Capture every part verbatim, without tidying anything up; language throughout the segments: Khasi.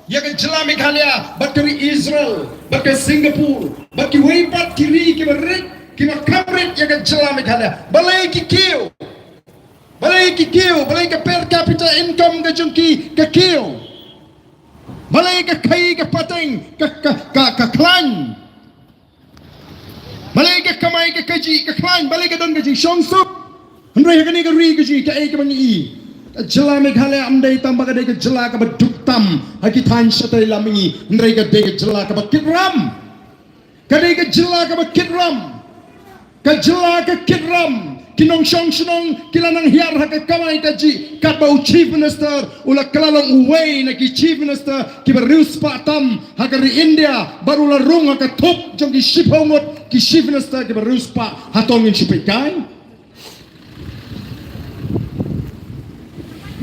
ïa ka jylla Meghalaya bad ka ri Israel bad ka Singapore bad kiwei pat ki ri kiba rit kiba kham rit ïa ka jylla Meghalaya. Balei ki kiew? Balei ki kiew? Balei ka per capita income ka jong ki ka kiew? Balei ka khaii ka pateng ka ka ka, ka khlaiñ? Balei ka kamai ka kajih ka khlaiñ? Balei ka don ka jingshongsuk? Hynrei ha kane ka ri ka jong ngi kaei kaba ngi i? Ka jylla Meghalaya ym dei tang ba ka dei ka jylla kaba duk tam ha ki thaiñ shatei lam ngi, hynrei ka dei ka jylla kaba kit ram. Ka dei ka jylla kaba kit ram. Ka jylla ka kit ram. Ki nongshong shnong ki la nang hiar ha ka kamai kajih katba u Chief Minister u la kylla long uwei na ki Chief Minister kiba riewspah tam ha ka ri India bad u la rung ha ka thup jong ki shiphew ngut ki Chief Minister kiba riewspah. Hato ngin shu peit kai?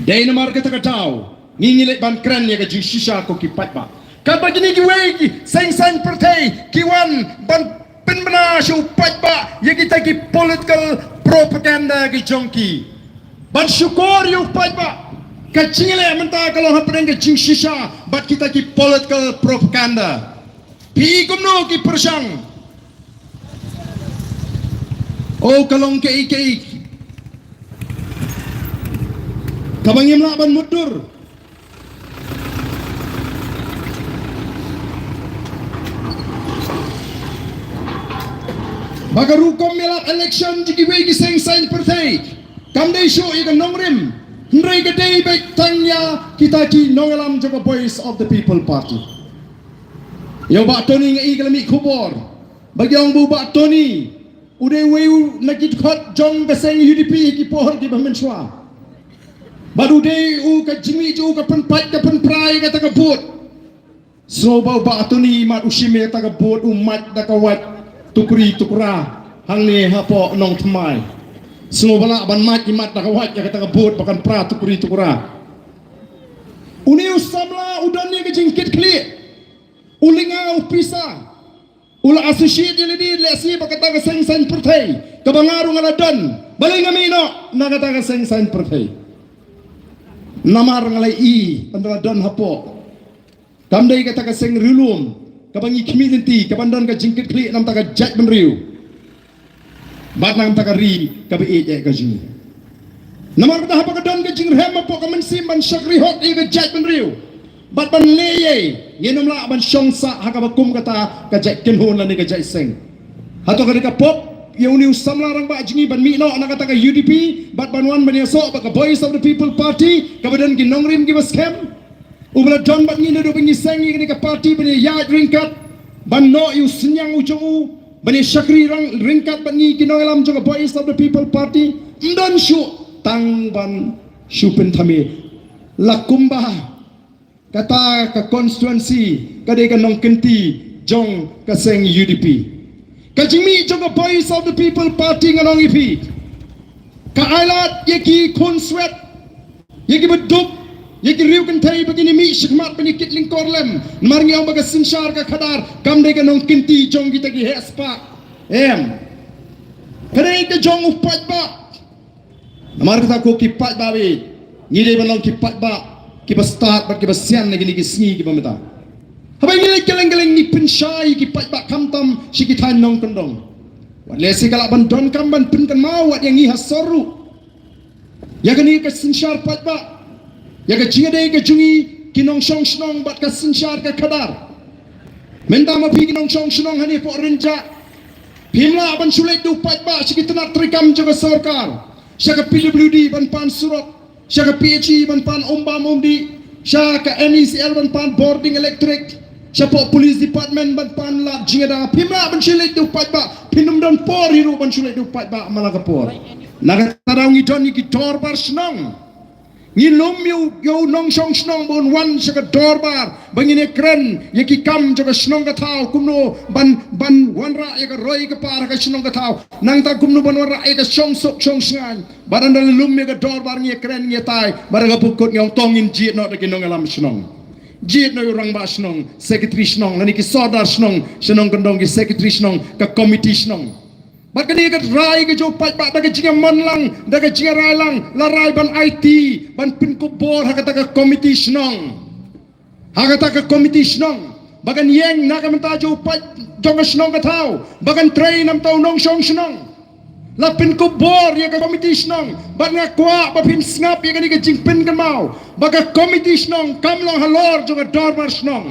Dei namar kata ka daw ngi ngi leit ban kren ïa ka jingshisha ko ki paidbah. Katba kine kiwei ki seng saiñ pyrthei ki wan ban pynbna sha u paidbah ïa kita ki political propaganda ki jong ki ban shukor ïa u paidbah. Ka jingleh mynta ka long hapdeng ka jingshisha bad kita ki political propaganda. Phi i kumno ki pyrshang? O ka long kaei kaei kaba ngim lah ban mutdur. Ba ka rukom ïalap election jong kiwei ki seng saiñ pyrthei kam dei shuh ïa ka nongrim, hynrei ka dei beit tang ïa kita ki nongïalam jong ka Voice of the People Party. Ïa u Bah Tony nga i ka la mih khubor ba ki ong ba u Bah Tony u dei uwei u na ki dkhot jong ka seng U D P ha ki por kiba mynshuwa. Bad u dei u ka jingmih jong u ka pynpait ka pynpra ïa kata ka vote. Sngewbha u Bah Tony i mat u shim ïa kata ka vote u mait da ka wait tukri tukra hangne hapoh Nongthymmai. Sngewbha lah ban mait i mat da ka wait ïa kata ka vote ba kan pra tukri tukra. Une u samla u don ïa ka jingkitkhlieh. U lynga u pisa. U la associate ïa lade lehse bad kata ka seng saiñ pyrthei kaba nga ruh nga la don. Balei nga mih noh na kata ka seng saiñ pyrthei? Namar nga la i ynda la don hapoh. Kam dei kata ka seng riewlum kaba ngi khmih lynti kaban don ka jingkitkhlieh na bynta ka jaitbynriew bad na bynta ka ri kaba ïeit eh ka jong ngi. Namar kata haba ka don ka jingrhem hapoh ka mynsiem ban shakri hok ïa ka jaitbynriew bad ban leh ïa, ngin ym lah ban shong sah ha kaba kum kata ka jait kynhun lane ka jait seng. Hato ka dei ka pop ïa une u samla rangbah jong ngi ban mih noh na kata ka U D P bad ban wan ban ïasoh bad ka Voice of the People Party kaba don ki nongrim kiba skhem? Uba la don bad ngi naduh ba ngi seng ïa kane ka party ban ïaid ryngkat ban noh ïa u synñiang u jong u ban ïa shakri rang ryngkat bad ngi ki nongïalam jong ka Voice of the People Party. Ym don shuh tang ban shu pynthame. La kumba kata ka constituency ka dei ka nongkynti jong ka seng U D P. Ka jingmih jong ka Voice of the People Party ngan ong ïa phi ka ailad ïa ki khun swet, ïa kiba duk, ïa ki riew kynthei ba kin ïa mih shakhmat ban ïa kit lyngkor lem. Namar ngi ong ba ka synshar ka khadar kam dei ka nongkynti jong kita ki heh spah. Em. Ka dei ka jong u paidbah. Namar kata ko ki paidbah, ngi dei ban long ki paidbah kiba stad bad kiba sian na kine ki sngi kiba mynta. Haba ngi leit kylleng kylleng ngi pynshai ki paidbah khamtam sha ki thaiñ nongkyndong. Wat lehse ka lah ban donkam ban pynkynmaw wat ïa ngi ha sor ruh ïa kane ka synshar paidbah, ïa ka jingïadei ka jong ngi ki nongshong shnong bad ka synshar ka khadar. Mynta ma phi ki nongshong shnong hangne hapoh Rynjah, phim lah ban shu leit da u paidbah sha ki tnat treikam jong ka sorkar, sha ka P W D ban pan surok, sha ka P H E ban pan umbam umdih, sha ka N E C L ban pan bording elektrik, shapoh Police Department ban pan lad jingïada. Phim lah ban shu leit da u paidbah, phin ym don por hi ruh ban shu leit da u paidbah man la ka por. Na kata daw ngi don ïa ki dorbar shnong. Ngi lum ïa u, ïa u nongshong shnong ba un wan sha ka dorbar ba ngin ïa kren ïa ki kam jong ka shnong ka thaw, kumno ban, ban wanrah ïa ka roi ka par ha ka shnong ka thaw, nangta kumno ban wanrah ïa ka shongsuk shongshngaiñ. Bad ynda la lum ïa ka dorbar ngi ïa kren ngi ïa tai, bad ha kaba kut ngi ong to ngin jied noh da ki nongïalam shnong, jied noh ïa u rangbah shnong, secretary shnong, lane ki sordar shnong sha nongkyndong, ki secretary shnong, ka komiti shnong. Bad kane ka rai ka jong u paidbah da ka jingïamon lang, da ka jingïarai lang, la rai ban aiti ban pynkup bor ha kata ka komiti shnong. Ha kata ka komiti shnong ba kan ïeng na ka bynta jong u paid jong ka shnong ka thaw ba kan trei namar u nongshong shnong. La pynkup bor ïa ka komiti shnong bad nga kwah ba phin sngap ïa kane ka jingpynkynmaw ba ka komiti shnong kam long halor jong ka dorbar shnong.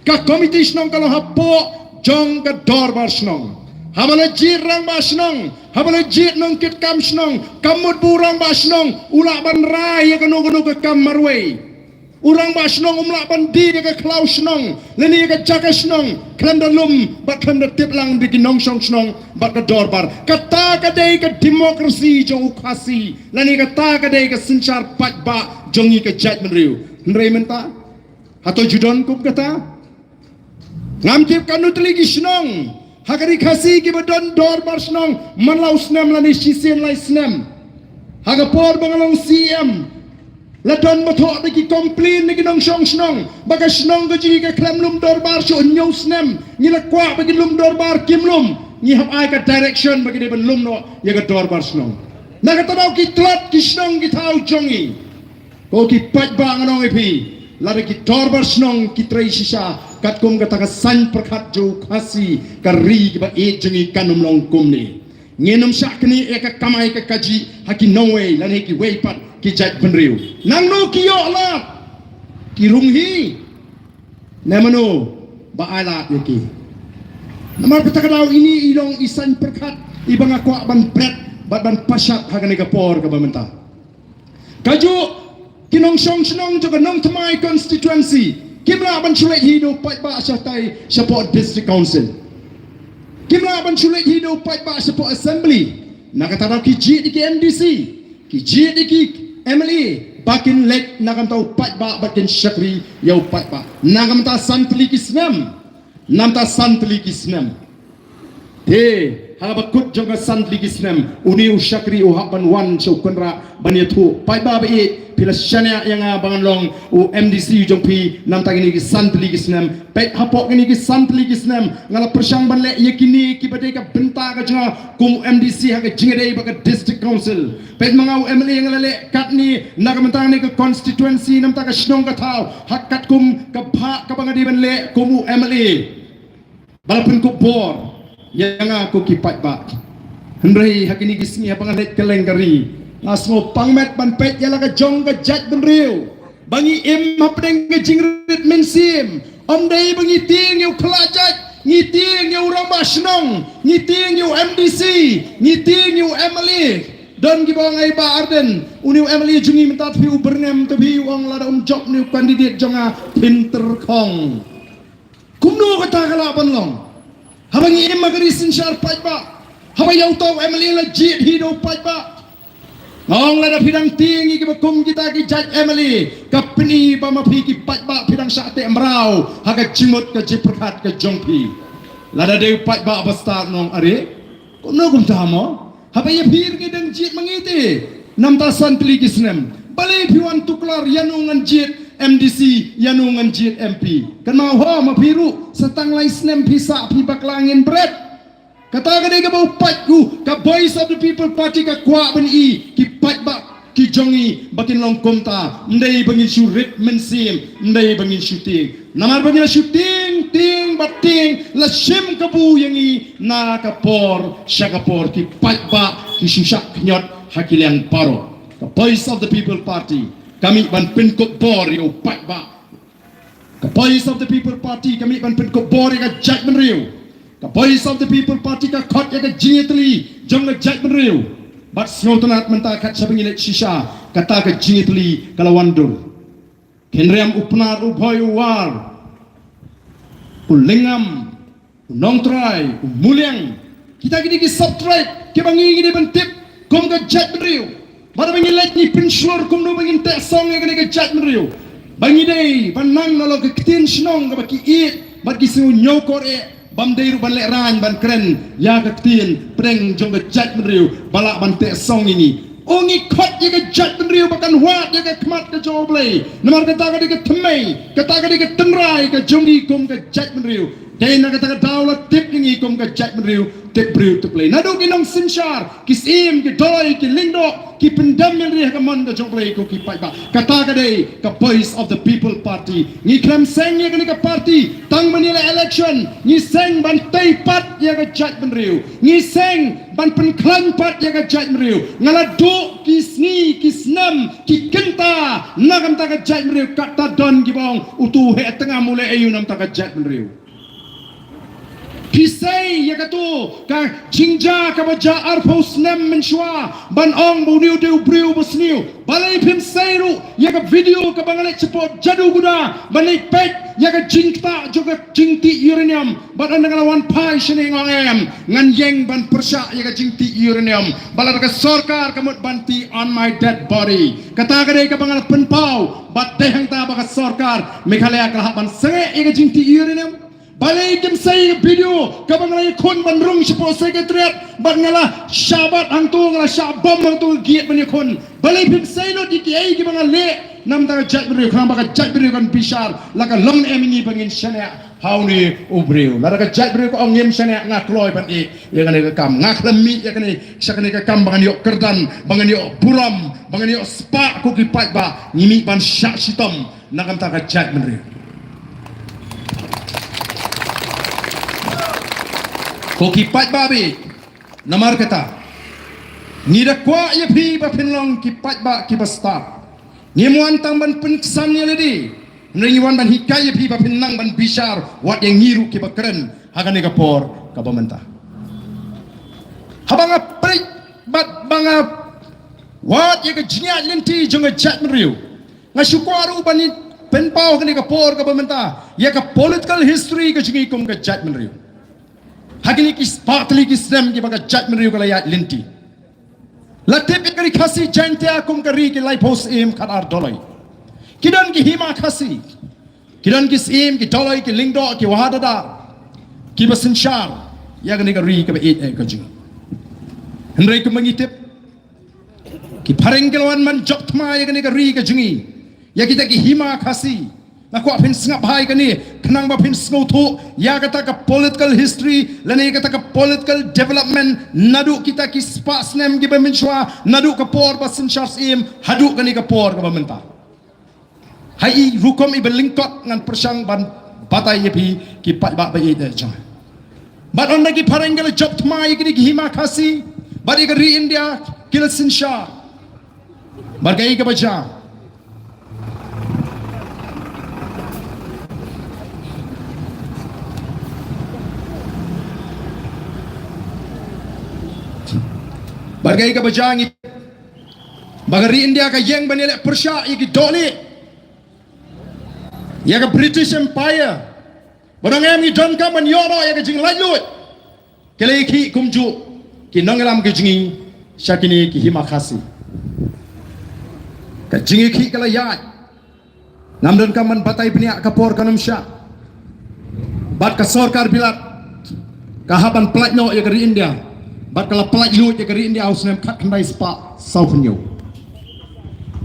Ka komiti shnong ka long hapoh jong ka dorbar shnong. Haba la jied rangbah shnong, haba la jied nongkitkam shnong, ka mut ba u rangbah shnong u lah ban rai ïa kano kano ka kam marwei. U rangbah shnong um lah ban die ïa ka khlaw shnong lane ïa ka jaka shnong khlem da lum bad khlem da tip lang da ki nongshong shnong bad ka dorbar. Kata ka dei ka democracy jong u Khasi lane kata ka dei ka synshar paidbah jong ngi ka jaitbynriew. Hynrei mynta hato ju don kum kata? Ngam tip katno tylli ki shnong ha ka ri Khasi kiba don dorbar shnong man la u snem lane shisien lai snem. Ha ka por ba nga long C M la don ba thoh da ki complain na ki nongshong shnong ba ka shnong ka jong ngi ka khlem lum dorbar shuh hynñiew snem. Ngi la kwah ba ki lum dorbar kim lum. Ngi hap ai ka direction ba ki dei ban lum noh ïa ka dorbar shnong. Na kata daw ki tlot ki shnong ki thaw jong ngi. Ko ki paidbah, ngan ong ïa phi, lada ki dorbar shnong ki trei shisha katkum kata ka saiñ pyrkhat jong u Khasi, ka ri kaba ïeit jong ngi kan ym long kumne. Ngin ym shah knieh ïa ka kamai ka kajih ha ki nongwei lane ha kiwei pat ki jaitbynriew. Nangno ki ïoh lad? Ki rung hi. Ne mano ba ai lad ïa ki? Namar kata ka daw ine i long i saiñ pyrkhat iba nga kwah ban bret bad ban pashat ha kane ka por kaba mynta. Kajuh ki nongshong shnong jong ka Nongthymmai constituency kim lah ban shu leit hi da u paidbah shatai shapoh district council. Kim lah ban shu leit hi da u paidbah shapoh assembly. Na kata daw ki jied ïa ki M D C, ki jied ïa ki M L A ba kin leit na ka bynta u paidbah bad kin shakri ïa u paidbah. Na ka bynta san tylli ki snem, na ka bynta san tylli ki snem. Te ha kaba kut jong ka san tylli ki snem, une u shakri u hap ban wan sha u kynrad ban ïathuh. Paidbah ba ïeit, phi la shaniah ïa nga ba ngan long u M D C jong phi na ka bynta kine ki san tylli ki snem. Peit, hapoh kine ki san tylli ki snem nga la pyrshang ban leh ïa kine kiba dei ka bynta ka jong nga kum u M D C ha ka jingïadei bad ka district council. Peit, ma nga u M L A nga la leh katne na ka bynta kane ka constituency, na ka bynta ka shnong ka thaw, ha katkum ka bhah kaba nga dei ban leh kum u M L A. Ba la pynkup bor ïa nga ko ki paidbah. Hynrei ha kine ki sngi haba nga leit kylleng ka ri, nga sngew pang met ban peit ïa la ka jong ka jaitbynriew ba ngi im hapdeng ka jingrit mynsiem. Ym dei ba ngi tieng ïa u khlajait, ngi tieng ïa u rangbah shnong, ngi tieng ïa u M D C, ngi tieng ïa u M L A. Don kiba ong, ai Bah Ardent, une u M L A jong ngi mynta phi u byrngem, te phi u ong lada um jop une u candidate jong nga phin tyrkhong. Kumno kata ka lah ban long? Haba ngi im ha ka ri synshar paidbah, haba ïa uta u M L A la jied hi da u paidbah. Nga ong lada phi dang tieng ïa kiba kum kita ki jait M L A, ka pyni ba ma phi ki paidbah phi dang shah teh mraw ha ka jingmut ka jingpyrkhat ka jong phi. Lada dei u paidbah ba stad, nong, are kumno kumta mo? Haba ïa phi ruh ngi dang jied ma ngi te na ka bynta san tylli ki snem. Balei phi wan tuklar ïano ngan jied M D C, ïano ngan jied M P? Kynmaw ho, ma phi ruh sa tang lai snem phi sah, phi bakla, ngin bret. Kata ka dei kaba u paid, u ka Voice of the People Party ka kwah ban i ki paidbah ki jong ngi ba kin long kumta. Ym dei ba ngin shu rit mynsiem, ym dei ba ngin shu tieng. Namar ba ngi la shu tieng, tieng bad tieng, la shim kabu ïa ngi na ka por sha ka por. Ki paidbah ki shu shah khñiot ha ki liang baroh. Ka Voice of the People Party ka mih ban pynkup bor ïa u paidbah. Ka Voice of the People Party ka mih ban pynkup bor ïa ka jaitbynriew. Ka Voice of the People Party ka khot ïa ka jingïatylli jong ka jaitbynriew. Bad sngewtynnat mynta, kat shaba ngi leit shisha, kata ka jingïatylli ka la wan dur. Khynriam, u Pnar, u Bhoi, u War, u Lyngngam, u Nongtrai, u Muliang, kita kine ki sub-tribe kiba ngi, ngi dei ban tip kum ka jaitbynriew. Bad haba ngi leit ngi pynshlur kumno ba ngin teh song ïa kane ka jaitbynriew, ba ngi dei ban nang na la ka ktien shnong kaba ki ïeit bad ki sngew ñiewkor eh, bym dei ruh ban lehraiñ ban kren ïa ka ktien pdeng jong ka jaitbynriew ba lah ban teh song ïa ngi. U, ngi khot ïa ka jaitbynriew ba kan wad ïa ka khmat ka jong U Blei. Namar kata ka dei ka thymmei, kata ka dei ka tynrai ka jong ngi kum ka jaitbynriew. Dei na kata ka daw la tip ïa ngi kum ka jaitbynriew, tip briew tip Blei. Naduh ki nongsynshar, ki syiem, ki dolloi, ki lyngdoh, ki pyndem ïa lade ha ka mon ka jong U Blei, ko ki paidbah. Kata ka dei ka Voice of the People Party. Ngi khlem seng ïa kane ka party tang ban ïaleh election, ngi seng ban tei pat ïa ka jaitbynriew. Ngi seng ban pynkhlaiñ pat ïa ka jaitbynriew. Nga la duh ki sngi, ki snem, ki kynta na ka bynta ka jaitbynriew, katba don kiba ong, utu u heh tngam u leh aïu na ka bynta ka jaitbynriew. Phi sei ïa katu ka jingjia kaba jia arphew snem mynshuwa, ban ong ba une u dei u briew ba sniew. Balei phim sei ruh ïa ka video kaba nga leit shapoh Jaduguda, ban leit peit ïa ka jingktah jong ka jingtih uranium? Bad ynda nga la wan phai shane nga ong em, ngan ïeng ban pyrshah ïa ka jingtih uranium. Bad lada ka sorkar ka mut ban tih, on my dead body. Kata ka dei kaba nga la pynpaw, bad dei hangta ba ka sorkar Meghalaya ka la hap ban sangeh ïa ka jingtih uranium. Balei kim sei ïa ka video kaba nga la ïakhun ban rung shapoh Secretariat, bad nga la shah bat hangto, nga la shah bom hangto, ka gate ban ïakhun? Balei phim sei lut ïa kiei kiba nga leh na ka bynta ka jaitbynriew, khnang ba ka jaitbynriew kan bishar? La ka long em ïa ngi ba ngin shaniah ha une u briew? Lada ka jaitbynriew ka ong ngim shaniah, nga kloi ban ïeh ïa kane ka kam. Nga khlem mih ïa kane sha kane ka kam ba ngan ïoh kyrdan, ba ngan ïoh burom, ba ngan ïoh spah, ko ki paidbah. Ngi mih ban shah shitom na ka bynta ka jaitbynriew, ko ki paidbah. Bad namar kata, ngi da kwah ïa phi ba phin long ki paidbah kiba stad. Ngim wan tang ban pynksan ïa lade, hynrei ngi wan ban hikai ïa phi ba phin nang ban bishar wat ïa ngi ruh kiba kren ha kane ka por kaba mynta. Haba nga peit bad ba nga wad ïa ka jingïaid lynti jong ka jaitbynriew, nga shu kwah ruh ban pynpaw ha kane ka por kaba mynta ïa ka political history ka jong ngi kum ka jaitbynriew. Ha kine ki spah tylli ki snem kiba ka jaitbynriew ka la ïaid lynti, la tip ïa ka Ri Khasi Jaiñtia kum ka ri ki laiphew syiem khatar dolloi. Ki don ki hima Khasi, ki don ki syiem, ki dolloi, ki lyngdoh, ki wahadadar, kiba synshar ïa kane ka ri kaba ïeit eh ka jong ngi. Hynrei kumba ngi tip, ki phareng ki la wan ban jop thma ïa kane ka ri ka jong ngi, ïa kita ki hima Khasi. Nga kwah phin sngap bha ïa kane, khnang ba phin sngewthuh ïa kata ka political history lane kata ka political development naduh kita ki spah snem kiba mynshuwa, naduh ka por ba synshar syiem haduh kane ka por kaba mynta. Ha i rukom iba lyngkot ngan pyrshang ban batai ïa phi, ki paidbah ba ïeit eh jong ngi. Bad ynda ki phareng ki la jop thma ïa kine ki hima Khasi bad ïa ka ri India, ki la synshar. Bad kaei kaba jia? Bad kaei kaba jia? Ngi, ba ka ri India ka ïeng ban ïaleh pyrshah ïa ki dohlieh, ïa ka British Empire. Bad ong em, ngi donkam ban ïoh noh ïa ka jinglaitluid. Ki la ïakhih kumjuh ki nongïalam ka jong ngi sha kine ki hima Khasi. Ka jingïakhih ka la ïaid. Ngam donkam ban batai bniah, ka por kan ym shah. Bad ka sorkar Bilat ka hap ban pyllait noh ïa ka ri India. Bad ka la pyllait luid ïa ka ri India ha u snem khatkhyndai spah sawphew hynñiew.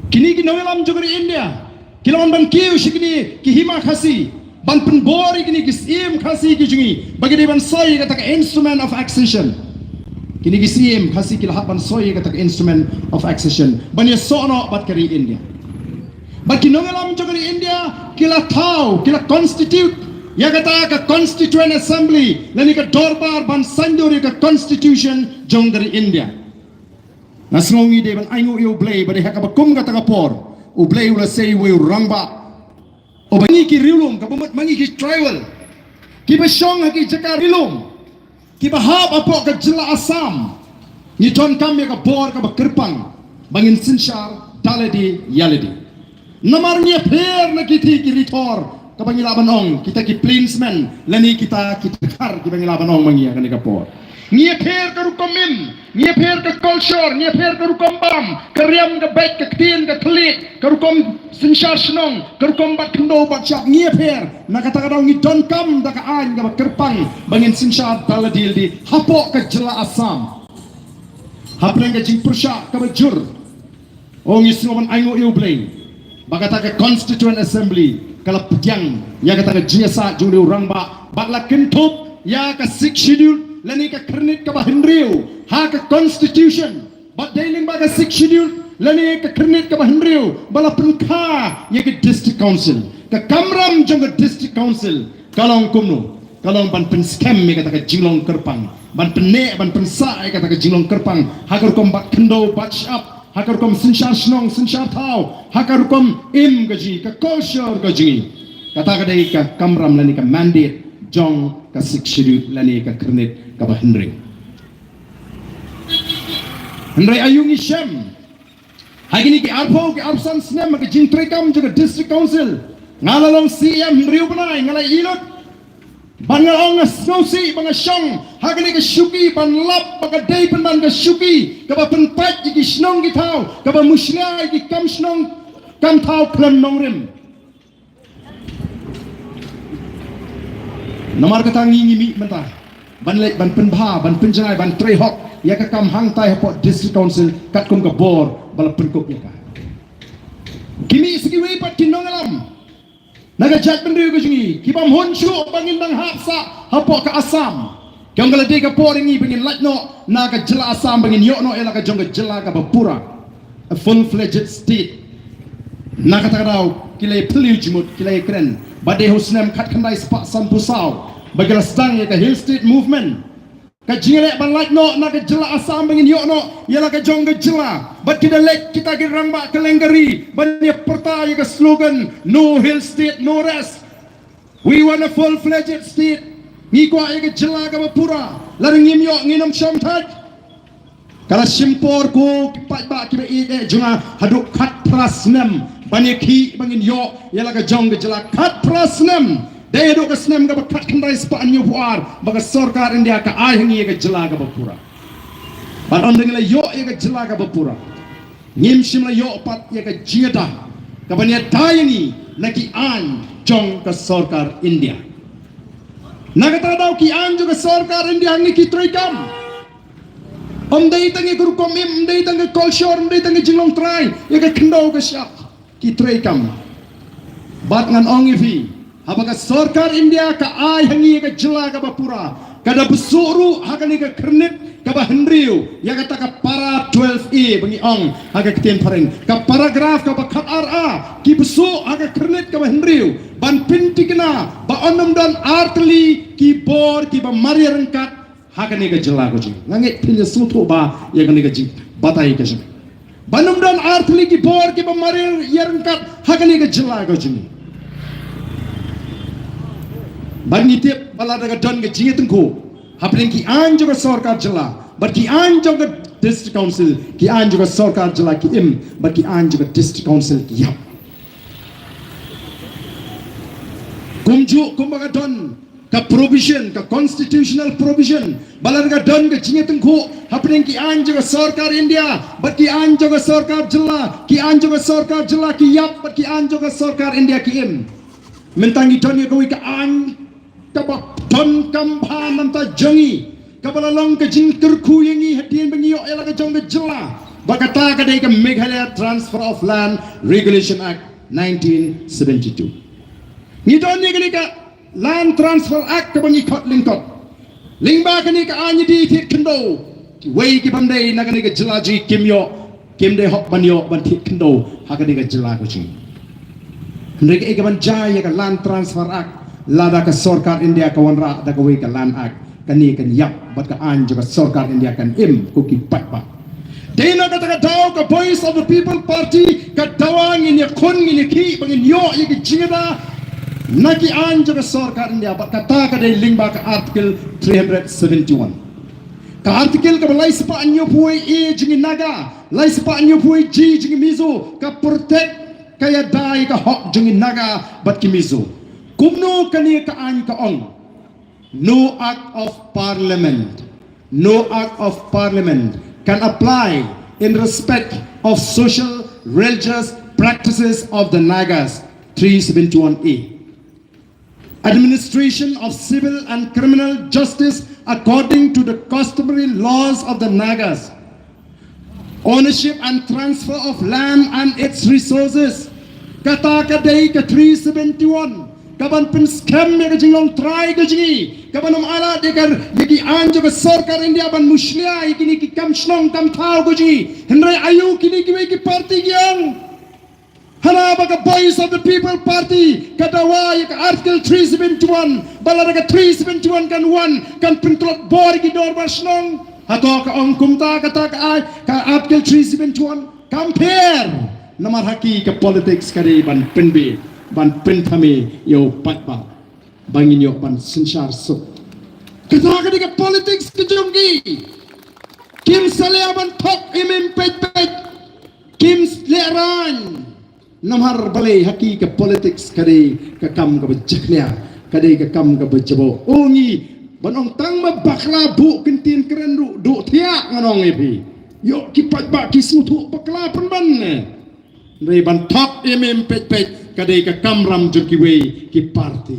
Kine ki nongïalam jong ka ri India ki la wan ban kiew sha kine ki hima Khasi ban pynbor ïa kine ki syiem Khasi ki jong ngi ba ki dei ban soi ïa kata ka Instrument of Accession. Kine ki syiem Khasi ki la hap ban soi ïa kata ka Instrument of Accession ban ïasoh noh bad ka ri India. Bad ki nongïalam jong ka ri India ki la thaw, ki la constitute ïa kata ka Constituent Assembly lane ka dorbar ban saiñdur ïa ka Constitution jong ka ri India. Nga sngew ngi dei ban ainguh ïa U Blei ba dei ha kaba kum kata ka por U Blei u la sei uwei u rangbah. Uba ngi ki riewlum, kaba mut ma ngi ki tribal, kiba shong ha ki jaka riewlum, kiba hap hapoh ka jylla Assam, ngi donkam ïa ka bor kaba kyrpang ba ngin synshar da lade ïa lade. Namar ngi ïapher na kita ki rithor, kaba ngi lah ban ong kita ki plainsmen lane kita ki dkhar, kiba ngi lah ban ong ma ngi ha kane ka por. Ngi ïapher ka rukom im, ngi ïapher ka culture, ngi ïapher ka rukom bam, ka riam, ka beit, ka ktien, ka thylliej, ka rukom synshar shnong, ka rukom bat khyndew bat shyiap, ngi ïapher. Na kata ka daw ngi donkam da ka aiñ kaba kyrpang ba ngin synshar da lade lade hapoh ka jylla Assam. Hapdeng ka jingpyrshah kaba jur, oh, ngi sngew ban ainguh ïa U Blei ba kata ka Constituent Assembly Ka la pdiang ïa kata ka jingïasaid jong u rangbah bad la kynthup ïa ka Sixth Schedule lane ka khyrnit kaba hynriew ha ka Constitution. Bad dei lyngba ka Sixth Schedule lane ka khyrnit kaba hynriew ba la pynkha ïa ka District Council. Ka kamram jong ka District Council ka long kumno? Ka long ban pynskhem ïa kata ka jinglong kyrpang, ban pynneh, ban pynsah ïa kata ka jinglong kyrpang ha ka rukom bat khyndew bat shyiap, ha ka rukom synshar shnong synshar thaw, ha ka rukom im ka jong ngi, ka culture ka jong ngi. Kata ka dei ka kamram lane ka mandate jong ka Sixth Schedule lane ka khyrnit kaba hynriew. Hynrei aïu ngi shem? Ha kine ki arphew ki arphew san snem ha ka jingtreikam jong ka District Council, nga la long C E M hynriew bnai, nga la ïohi lut. Bad nga ong, nga sngewsih ba nga shong ha kane ka shuki ban lap ba ka dei pynban ka shuki kaba pynpait ïa ki shnong ki thaw, kaba mushlia ïa ki kam shnong kam thaw khlem nongrim. Namar kata ngi ngi mih mynta ban leit ban pynbha, ban pynjngai, ban trei hok ïa ka kam hangtai hapoh District Council katkum ka bor ba la pynkup ïa ka. Ki mih sa kiwei pat ki nongïalam na ka jaitbynriew ka jong ngi, ki bym hun shuh ba ngin dang hap sah hapoh ka Assam. Ki ong ka la dei ka por ïa ngi ba ngin lait noh na ka jylla Assam, ba ngin ïoh noh ïa la ka jong ka jylla kaba pura, a full-fledged state. Na kata ka daw ki la ïa phylliew jingmut, ki la ïa kren. Bad dei ha u snem khatkhyndai spah sanphew saw ba ki la sdang ïa ka Hill State Movement. Ka jingïaleh ban lait noh na ka jylla Assam ba ngin ïoh noh ïa la ka jong ka jylla. Bad ki da leit kita ki rangbah kylleng ka ri ban ïa pyrta ïa ka slogan, "No Hill State, no rest. We want a full-fledged state." Ngi kwah ïa ka jylla kaba pura. Lada ngim ïoh, ngin ym shong thait. Ka la shim por ko ki paidbah kiba ïeit jong nga haduh khatphra snem ban ïa khih ba ngin ïoh ïa la ka jong ka jylla. Khatphra snem. Dei haduh ka snem kaba khatkhyndai spah hynñiewphew ar ba ka sorkar India ka ai ha ngi ïa ka jylla kaba pura. Bad ynda ngi la ïoh ïa ka jylla kaba pura, ngim shym la ïoh pat ïa ka jingïada kaban ïada ïa ngi na ki aiñ jong ka sorkar India. Na kata ka daw ki aiñ jong ka sorkar India ha ngi ki treikam. Ym dei tang ïa ka rukom im, ym dei tang ka culture, ym dei tang ka jinglong trai ïa ka khyndew ka shyiap, ki treikam. Bad ngan ong ïa phi, haba ka sorkar India ka ai ha ngi ïa ka jylla kaba pura, ka da bsuh ruh ha kane ka khyrnit kaba hynriew ïa kata ka para twelve A ba ngi ong ha ka ktien phareng, ka paragraph kaba khatar A, ki bsuh ha ka khyrnit kaba hynriew ban pynthikna ba yn ym don artylli ki bor kiba marïaryngkat ha kane ka jylla ka jong ngi. Nga ngeit phin ïa sngewthuh bha ïa kane ka jingbatai ka jong ngi. Ba ym don artylli ki bor kiba marïaryngkat ha kane ka jylla ka jong ngi. Bad ngi tip ba lada ka don ka jingïatyngkhuh hapdeng ki aiñ jong ka sorkar jylla bad ki aiñ jong ka District Council, ki aiñ jong ka sorkar jylla ki im bad ki aiñ jong ka District Council ki ïap. Kumjuh kumba ka don ka provision, ka constitutional provision, ba lada ka don ka jingïatyngkhuh hapdeng ki aiñ jong ka sorkar India bad ki aiñ jong ka sorkar jylla, ki aiñ jong ka sorkar jylla ki ïap bad ki aiñ jong ka sorkar India ki im. Mynta ngi don ïa kawei ka aiñ kaba donkam bha namar jong ngi, kaba la long ka jingkyrkhu ïa ngi hadien ba ngi ïoh ïa la ka jong ka jylla. Ba kata ka dei ka Meghalaya Transfer of Land Regulation Act nineteen seventy-two. Ngi don ïa kane ka Land Transfer Act kaba ngi khot lyngkot. Lyngba kane ka aiñ ngi thied khyndew. Kiwei ki bym dei na kane ka jylla jong ngi kim ïoh, kim dei hok ban ïoh ban thied khyndew ha kane ka jylla ka jong ngi. Hynrei kaei kaban jia ïa ka Land Transfer Act, lada ka sorkar India ka wanrah da kawei ka Land Act, kane kan ïap bad ka aiñ jong ka sorkar India kan im, ko ki paidbah. Te na kata ka daw ka Voice of the People Party ka dawa ngin ïakhun, ngin ïakhih ba ngin ïoh ïa ki jingïada na ki aiñ jong ka sorkar India, bad kata ka dei lyngba ka Article three hundred seventy-one. Ka article kaba lai spah hynñiewphew A jong ngi Naga, lai spah hynñiewphew G jong ngi Mizo, ka protect, ka ïada ïa ka hok jong ngi Naga bad ki Mizo. Kumno kane ka aiñ ka ong? No act of parliament, no act of parliament can apply in respect of social religious practices of the Nagas, three seventy-one A. Administration of civil and criminal justice according to the customary laws of the Nagas. Ownership and transfer of land and its resources. Kata ka dei ka three seventy-one, ka ban pynskhem ïa ka jinglong trai ka jong ngi, ka ban ym ailad ïa ka, ïa ki aiñ jong ka sorkar India ban mushlia ïa kine ki kam shnong kam thaw ka jong ngi. Hynrei aïu kine kiwei ki party ki ong? Hana ba ka Voice of the People Party ka dawa ïa ka Article three seventy-one, ba lada ka three seventy-one kan wan, kan pyntlot bor ïa ki dorbar shnong. Hato ka ong kumta kata ka ai, ka Article three seventy-one? Kam pher. Namar ha ki ka politics ka dei ban pynbeit, ban pynthame ïa u paidbah, ba ngin ïoh ban synshar suk. Kata ka dei ka politics ka jong ki. Kim salia ban thok im im peit peit. Kim lehraiñ. Namar balei ha ki ka politics ka dei ka kam kaba jakhlia, ka dei ka kam kaba jabok. O ngi, ban ong tang ma bakla buh kyntien kren ruh, duh thiah ngan ong ïa phi. Ïoh ki paidbah ki sngewthuh bakla pynban ne. Hynrei ban thok im im peit peit ka dei ka kamram jong kiwei ki party.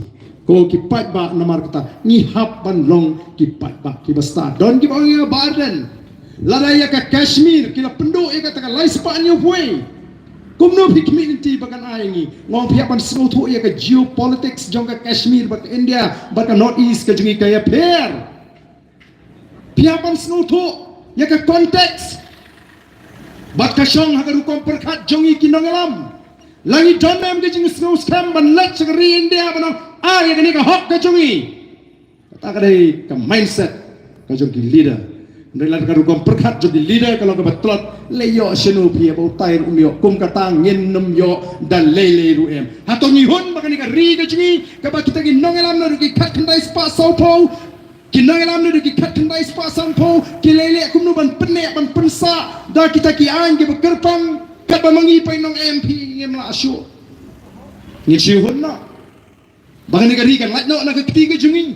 Ko ki paidbah, namar kata ngi hap ban long ki paidbah kiba stad. Don kiba ong ïa Bah Ardent, lada ïa ka Kashmir ki la pynduh ïa kata ka lai spah hynñiewphew wei, kumno phi khmih lynti ba kan ai ngi? Nga ong phi hap ban sngewthuh ïa ka geopolitics jong ka Kashmir bad ka India bad ka North East ka jong ngi ka ïapher. Phi hap ban sngewthuh ïa ka context. Bad ka shong ha ka rukom pyrkhat jong ngi ki nongïalam. La ngi don ne em ka jingsngewskhem ban leit sha ka ri India ban ong, ah, ïa kane ka hok ka jong ngi. Kata ka dei ka mindset ka jong ki leader. Hynrei lada ka rukom pyrkhat jong ki leader ka long kaba tlot, lei ïoh shano phi ba utai ruh um ïoh, kum kata ngin ym ïoh da lei lei ruh em. Hato ngi hun ba kane ka ri ka jong ngi, kaba kita ki nongïalam naduh ki khatkhyndai spah sawphew, ki nongïalam naduh ki khatkhyndai spah sanphew ki leh leh kumno ban pynneh ban pynsah da kita ki aiñ kiba kyrpang, katba ma ngi peit nong M P ngim lah shuh. Ngin shu hun noh ba kane ka ri kan lait noh na ka kti ka jong ngi.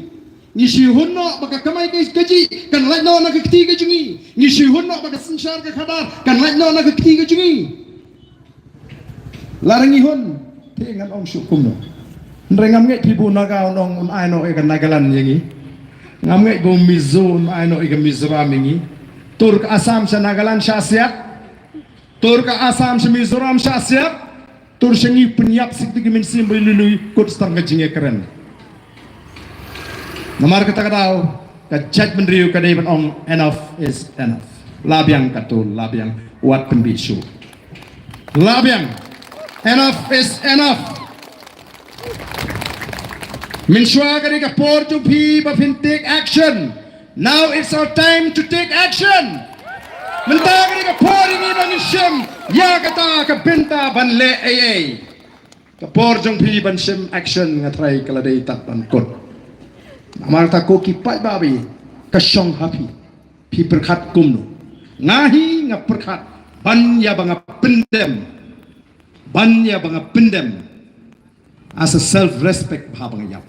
Ngi shu hun noh ba ka kamai ka kajih kan lait noh na ka kti ka jong ngi. Ngi shu hun noh ba ka synshar ka khadar kan lait noh na ka kti ka jong ngi. Lada ngi hun, te ngan ong shuh kumno. Hynrei ngam ngeit phi ba u Naga un ong un ai noh ïa ka Nagaland ïa ngi. Ngam ngeit ba u Mizo un ai noh ïa ka Mizoram ïa ngi. Tur ka Assam sha Nagaland shah siat. Tur ka Assam sha Mizoram shah siat. Tur sha ngi pynïap sik da ki mynsiem ba lui lui kut tang ka jingïakren. Namar kata ka daw ka jaitbynriew ka dei ban ong enough is enough. La biang katto, la biang, wat pynbit shuh. La biang. Enough is enough. Mynshuwa ka dei ka por jong phi ba phin take action. Now it's our time to take action. Mynta ka dei ka por ïa ngi ba ngin shim ïa kata ka bynta ban leh ei ei. Ka por jong phi ban shim action nga tharai ka la dei tad ban kut. Namar kata ko ki paidbah, ka shong ha phi. Phi pyrkhat kumno? Nga hi nga pyrkhat ban ïa ba nga pyndem. Ban ïa ba nga pyndem. As a self respect ba ha ba nga ïap.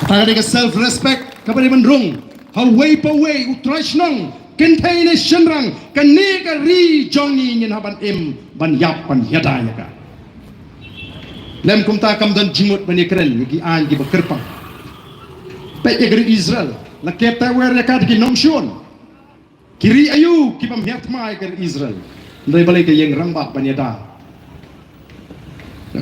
Kata ka dei ka self respect kaba dei ban rung ha uwei pa uwei, u trai shnong, kynthei ne shynrang, kane ka ri jong ngi ngin hap ban im ban ïap ban ïada ïa ka. Lem kumta kam don jingmut ban ïakren ïa ki aiñ kiba kyrpang. Peit ïa ka ri Israel, la kep taiwer ïa ka da ki nongshun. Ki ri aïu kiba ym hiar thma ïa ka ri Israel? Hynrei balei ka ïeng rangbah ban ïada?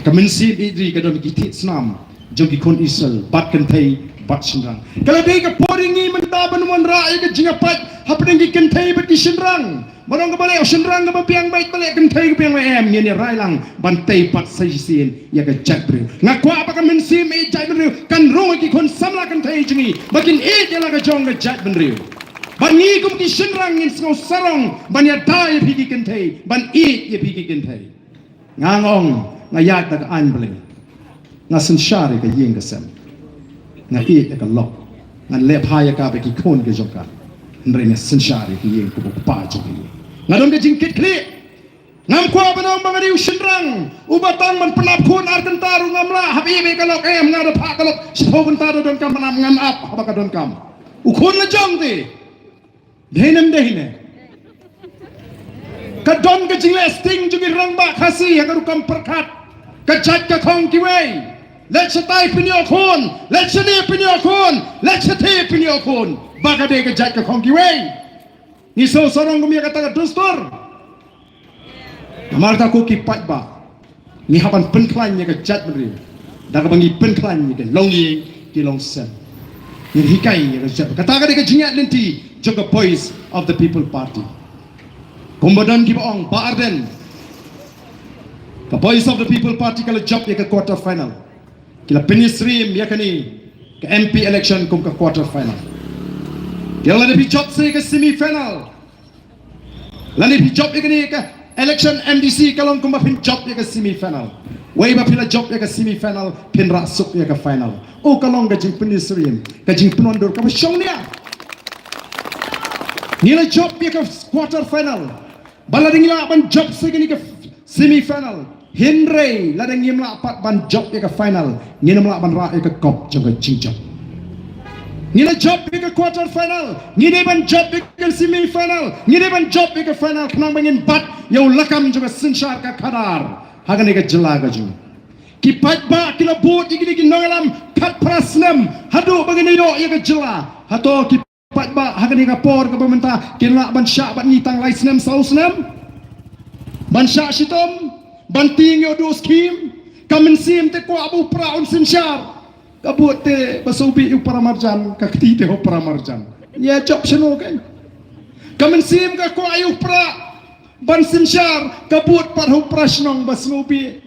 Ka mynsiem ïeit ri ka don ki thied snam jong ki khun Israel bad kynthei bad shynrang. Ka la dei ka por ïa ngi mynta ban wanrah ïa ka jingïapait hapdeng ki kynthei bad ki shynrang. Ban ong kaba leh u shynrang kaba biang beit, ba leh kynthei ka biang beit, em, ngin ïa rai lang ban tei pat sa shisien ïa ka jaitbynriew. Nga kwah ba ka mynsiem ïeit jaitbynriew kan rung ha ki khun samla kynthei jong ngi ba kin ïeit ïa la ka jong ka jaitbynriew. Bad ngi kum ki shynrang ngin sngew sarong ban ïada ïa phi ki kynthei, ban ïeit ïa phi ki kynthei. Nga ong, nga ïaid da ka aiñ Blei. Nga synshar ïa ka ïing ka sem. Nga ïeit ïa ka lok. Ngan leh bha ïa ka bad ki khun ki jong ka. Hynrei nga synshar ïa ka ïing kaba u kpa jong ka ïeit. Nga don ka jingkitkhlieh. Ngam kwah ban ong ba nga dei u shynrang uba tang ban pynap khun ar kynta ruh ngam lah, hap ïeit ïa ka lok, em, nga da phah ka lok shiphew kynta da donkam ban ap, ngan ap haba ka donkam. U khun la jong te. Dei ne em dei ne? Ka don ka jingleh sting jong ki rangbah Khasi ha ka rukom pyrkhat. Ka jait ka khong kiwei. Leit shatai pynïoh khun, leit shane pynïoh khun, leit shatei pynïoh khun. Ba ka dei ka jait ka khong kiwei. Ngi sngewsarong kum ïa kata ka dustur. Namar kata ko ki paidbah, ngi hap ban pynkhlaiñ ïa ka jaitbynriew da kaba ngi pynkhlaiñ ïa ki longïing ki longsem. Ngin hikai ïa ka jaitbynriew. Kata ka dei ka jingïaid lynti jong ka Voice of the People Party. Kumba don kiba ong, Bah Ardent, ka Voice of the People Party ka la jop ïa ka quarter final. Ki la pynïasyriem ïa kane ka M P election kum ka quarter final. Ki ong, lada phi jop sa ïa ka semi final, lada phi jop ïa kane ka election M D C, ka long kumba phin jop ïa ka semi final. Wei ba phi la jop ïa ka semi final, phin rah suk ïa ka final. O, ka long ka jingpynïasyriem, ka jingpynwandur kaba shongnia. Ngi la jop ïa ka quarter final, ba lada ngi lah ban jop sa ïa kane ka semi final, hynrei lada ngim lah pat ban jop ïa ka final, ngin ym lah ban rah ïa ka kop jong ka jingjop. Ngi la jop ïa ka quarter final, ngi dei ban jop ïa ka semi final, ngi dei ban jop ïa ka final, khnang ba ngin bat ïa u lakam jong ka synshar ka khadar ha kane ka jylla ka jong ngi. Ki paidbah ki la bud ïa kine ki nongïalam khatphra snem haduh ba ngin ïoh ïa ka jylla. Hato ki paidbah ha kane ka por kaba mynta kin lah ban shah bad ngi tang lai snem saw snem? Ban shah shitom, ban tieng ïa u duh skim. Ka mynsiem te kwah ba u Prah un synshar. Ka bud te ba sngewbha ïa u para marjan, ka kti te ha u para marjan. Ïa jop shano kein? Ka mynsiem ka kwah ïa u Prah ban synshar, ka bud pat ha u para shnong ba sngewbha.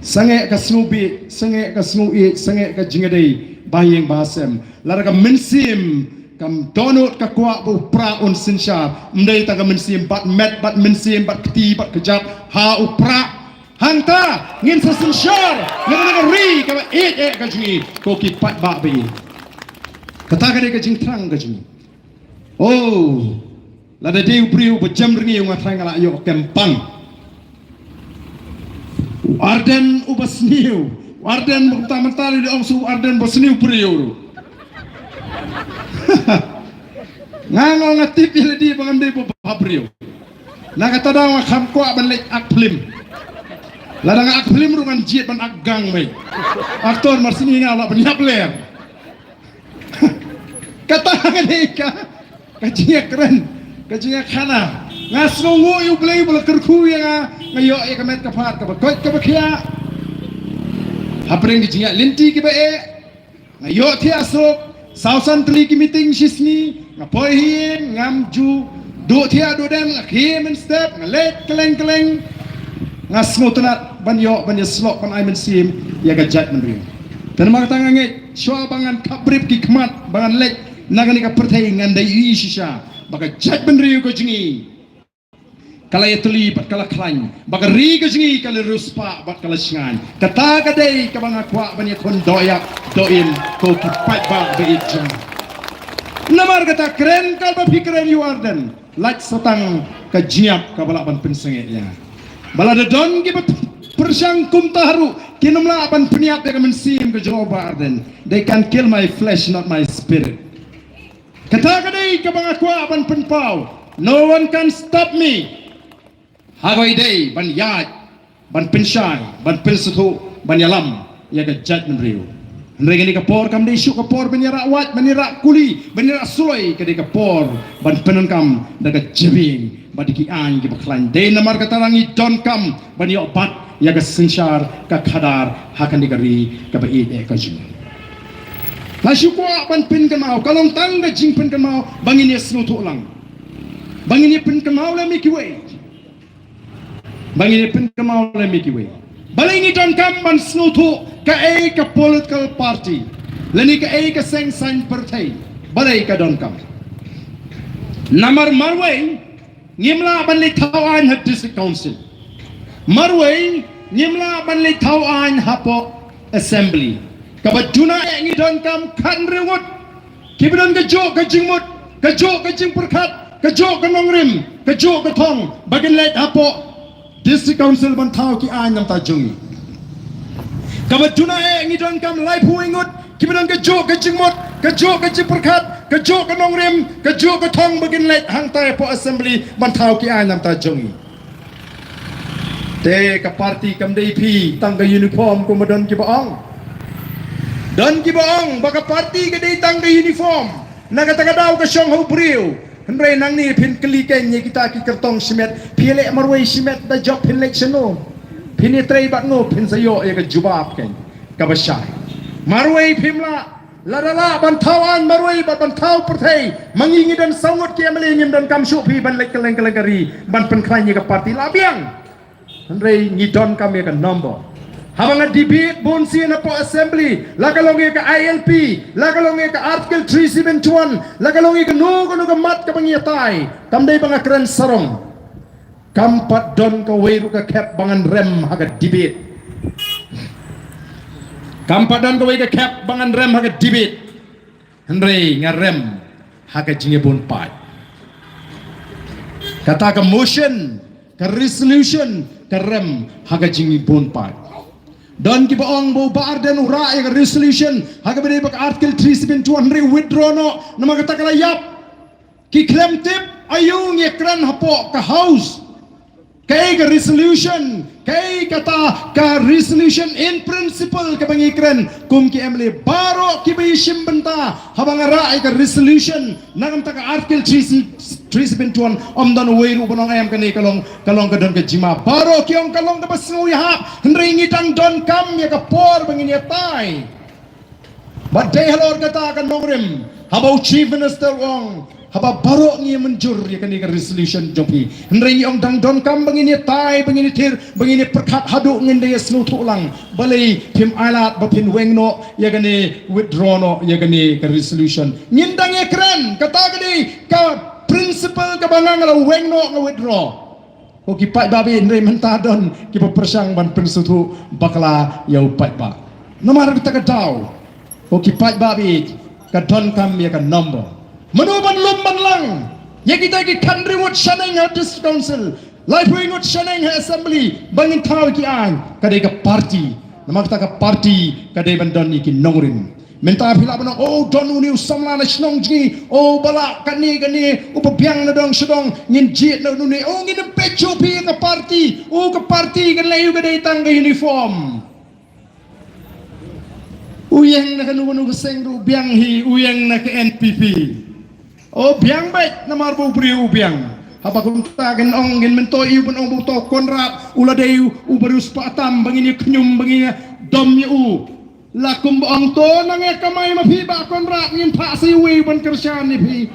Sangeh ka sngewbha, sangeh ka sngewieit, sangeh ka jingïadei ba ha ïing ba ha sem. Lada ka mynsiem kam dohnud ka kwah ba u Prah un synshar, ym dei tang ka mynsiem, bad met, bad mynsiem, bad kti, bad kjat ha u Prah. Hangta ngin sa synshar na ka ri kaba ïeit eh ka jong ngi, ko ki paidbah ba ïeit. Kata ka dei ka jingthrang ka jong ngi. Oh, lada dei u briew ba jem ri ngi, nga thrang nga la ïoh kempang. U Ardent uba sniew, u Ardent mynta mynta lei ong sa u Ardent ba sniew briew ruh. Nga nga nga tip ïa lade ba ngam dei ba bha briew. Na kata daw nga kham kwah ban leit act film. Lada nga act film ruh ngan jied ban act gang mei. Actor mar sniew nga lah ban ïap ler. Kata ka dei ka, ka jingïakren, ka jingïakhana. Nga sngewnguh ïa U Blei ba la kyrkhu ïa nga, nga ïoh ïa ka met ka phad kaba koit kaba khiah. Hapdeng ka jingïaid lynti kiba eh, nga ïoh thiah suk, saw san tylli ki meeting shi sngi, nga poi hi, ngam ju duh thiah duh dem, nga khie mynstep, nga leit kylleng kylleng. Nga sngewtynnat ban ïoh ban ïasyllok ban ai mynsiem ïa ka jaitbynriew. Te namar kata nga ngeit shuwa ba ngan khapbrip ki khmat ba ngan leit na kane ka pyrthei, ngan da ïohi shisha ba ka jaitbynriew ka jong ngi ka la ïatylli bad ka la khlaiñ, ba ka ri ka jong ngi ka la riewspah bad ka la shngaiñ. Kata ka dei kaba nga kwah ban ïakhun dohïap dohim, ko ki paidbah ba ïeit jong nga. Namar kata kren katba phi kren ïa u Ardent, lait sa tang ka jingïap kaba lah ban pynsangeh ïa nga. Ba lada don kiba pyrshang kumta haruh, kin ym lah ban pynïap ïa ka mynsiem ka jong u Bah Ardent. They can kill my flesh, not my spirit. Kata ka dei kaba nga kwah ban pynpaw. No one can stop me. Ha kaba ïadei ban ïaid, ban pynshai, ban pynsngewthuh, ban ïalam ïa ka jaitbynriew. Hynrei kane ka por kam dei shuh ka por ban ïarah wad, ban ïarah kuli, ban ïarah suloi, ka dei ka por ban pyndonkam da ka jabieng bad da ki aiñ kiba khlaiñ. Dei namar kata ngi donkam ban ïoh bat ïa ka synshar ka khadar ha kane ka ri kaba ïeit eh ka jong ngi. Nga shu kwah ban pynkynmaw, ka long tang ka jingpynkynmaw ba ngin ïa sngewthuh lang, ba ngin ïa pynkynmaw lem ïa kiwei, ba ngin ïa pynkynmaw lem ïa kiwei. Balei ngi donkam ban sngewthuh kaei ka political party lane kaei ka seng saiñ pyrthei? Balei ka donkam? Namar marwei ngim lah ban leit thaw aiñ ha District Council. Marwei ngim lah ban leit thaw aiñ hapoh Assembly. Kaba duna eh ngi donkam khathynriew ngut kiba don kajuh ka jingmut, kajuh ka jingpyrkhat, kajuh ka nongrim, kajuh ka thong ba kin leit hapoh District Council ban thaw ki aiñ namar jong ngi. Kaba duna eh ngi donkam laiphew ngut kiba don kajuh ka jingmut, kajuh ka jingpyrkhat, kajuh ka nongrim, kajuh ka thong ba kin leit hangtai hapoh Assembly ban thaw ki aiñ namar jong ngi. Te ka party kam dei phi tang ka uniform kumba don kiba ong. Don kiba ong ba ka party ka dei tang ka uniform. Na kata ka daw ka shong ha u briew. Hynrei nangne phin kylli kein ïa kita ki kyrtong shimet, phi leh marwei shimet da jop phin leit shano? Phin ïatrei bad ngo, phin sa ïoh ïa ka jubab kein kaba shai. Marwei phim lah, lada lah ban thaw aiñ marwei bad ban thaw pyrthei, ma ngi ngi don saw ngut ki M L A, ngim donkam shuh phi ban leit kylleng kylleng ka ri ban pynkhlaiñ ïa ka party, la biang. Hynrei ngi donkam ïa ka number. Haba nga debate bun sien hapoh assembly, la ka long ïa ka I L P, la ka long ïa ka Article three seven one, la ka long ïa kano kano ka mat kaba ngi ïatai, kam dei ba nga kren sarong. Kam pat don kawei ruh ka khep ba ngan rem ha ka debate. Kam pat don kawei ka khep ba ngan rem ha ka debate. Hynrei nga rem ha ka jingïabun paid. Kata ka motion, ka resolution, ka rem ha ka jingïabun paid. Don kiba ong ba u Bah Ardent u rah ïa ka resolution ha kaba dei bad ka Article three seven one, hynrei withdraw noh, namar kata ka la ïap. Ki khlem tip, aïu ngi kren hapoh ka House. Kaei ka resolution, kaei kata ka resolution in principle kaba ngi kren kum ki M L A baroh kiba ïashim bynta, haba nga rah ïa ka resolution na ka bynta ka Article three seven one, ym don uwei ruh ban ong em kane ka long, ka long ka don ka jingma. Baroh ki ong ka long kaba sngew ïahap, hynrei ngi dang donkam ïa ka por ba ngin ïatai. Bad dei halor kata ka nongrim, haba u Chief Minister u ong, haba baroh ngi mynjur ïa kane ka resolution jong phi, hynrei ngi ong dang donkam ba ngin ïatai, ba ngin ïathir, ba ngin ïapyrkhat haduh ngin da ïasngewthuh lang. Balei phim ailad ba phin weng noh ïa kane, withdraw noh ïa kane ka resolution? Ngin dang ïakren, kata ka dei ka principle kaba nga la weng noh, nga withdraw. Ko ki paidbah baieit, hynrei mynta don kiba pyrshang ban pynsngewthuh bakla ïa u paidbah. Namar kata ka daw, ko ki paidbah baieit, ka donkam ïa ka number. Mano ban lum ban lang ïa kita ki khathynriew ngut shaneng ha District Council, laiphew ngut shaneng ha Assembly, ba ngin thaw ki aiñ? Ka dei ka party. Namar kata ka party ka dei ban don ïa ki nongrim. Mynta phi lah ban ong, oh, don une u samla na shnong jong ngi, oh, ba lah kane kane, uba biang na dong sha dong, ngin jied na une, oh, ngin ym peit shuh phi ïa ka party, oh, ka party kan leh aïu, ka dei tang ka uniform. U ïeng na kano kano ka seng ruh biang hi, u ïeng na ka N P P. Oh, biang beit namar ba u briew u biang. Haba kumta ngin ong, ngin myntoi ïa u ban ong ba uto u Conrad u la dei u briew spah tam, ba ngin ïa khñium, ba ngin ïa dom ïa u. La kumba ong, to nang ïa kamai ma phi Bah Conrad, ngin phah sa uwei ban kyrshan ïa phi.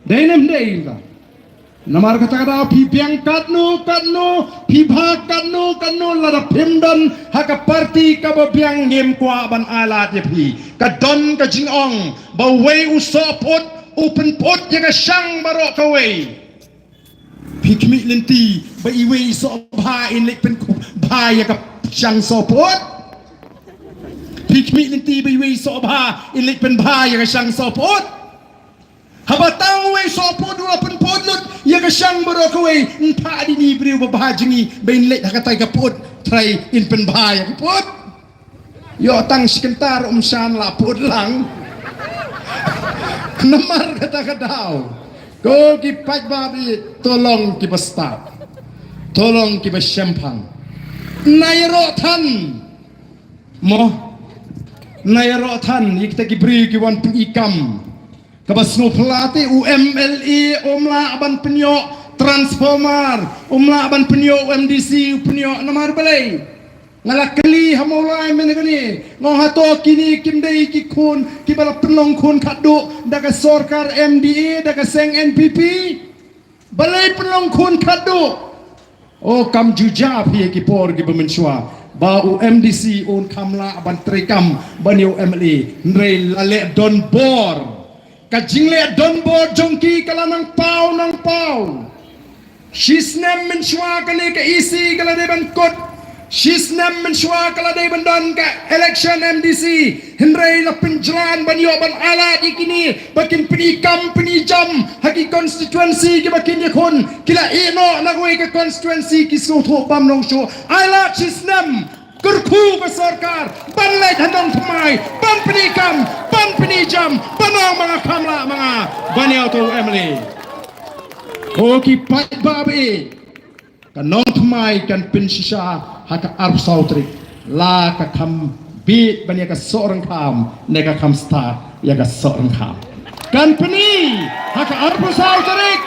Dei ne ym dei ta? Namar kata ka daw phi biang katno katno, phi bha katno katno, lada phim don ha ka party kaba biang, ngim kwah ban ailad ïa phi. Ka don ka jingong ba uwei u sohpyut u pynpyut ïa ka shang baroh kawei. Phi khmih lynti ba iwei i sohbha in leit pynbha ïa ka shang sohpyut? Phi khmih lynti ba iwei i sohbha in leit pynbha ïa ka shang sohpyut? Haba tang uwei sohpyut u la pynpyut lut ïa ka shang baroh kawei, yn phah dei ni briew ba bha jong ngi ba in leit ha katai ka pyut, trai in pynbha ïa ka pyut? Ïoh tang shi kynta ruh ym shah lah pyut lang. Namar kata ka daw, ko ki paidbah baieit, to long kiba stad, to long kiba shemphang. Nai ïaroh than mo, nai ïaroh than ïa kita ki briew ki wan pyni kam. Kaba sngewphylla te, u M L A um lah ban pynïoh transformer, um lah ban pynïoh, u M D C u pynïoh, namar balei? Nga la kylli ha Mawlai mynne kane, nga ong hato kine kim dei ki khun kiba la pynlong khun khatduh da ka sorkar M D A, da ka seng N P P? Balei pynlong khun khatduh? O, kam ju jia phi ïa ki por kiba mynshuwa ba u M D C un kham lah ban treikam ban ïa u M L A, hynrei la leh donbor. Ka jingleh donbor jong ki ka la nang paw nang paw. Shisnem mynshuwa kane ka E C ka la dei ban kut. Shisnem mynshuwa ka la dei ban don ka election M D C. Hynrei la pynjlan ban ïoh ban ailad ïa kine ba kin pyni kam pyni jam ha ki constituency kiba kin ïakhun. Ki la ïeh noh na kawei ka constituency, ki sngewthuh bam long shuh. Ailad shisnem, kyrkhu ka sorkar ban leit ha nongthymmai ban pyni kam ban pyni jam, ban ong ma nga kham lah ma nga ban ïa uto u M L A. Ko ki paidbah baieit, ka nongthymmai kan pynshisha ha ka arphew saw tarik. La ka kham bieit ban ïa ka sohryngkham ne ka kham stad ïa ka sohryngkham. Kan pyni ha ka arphew saw tarik,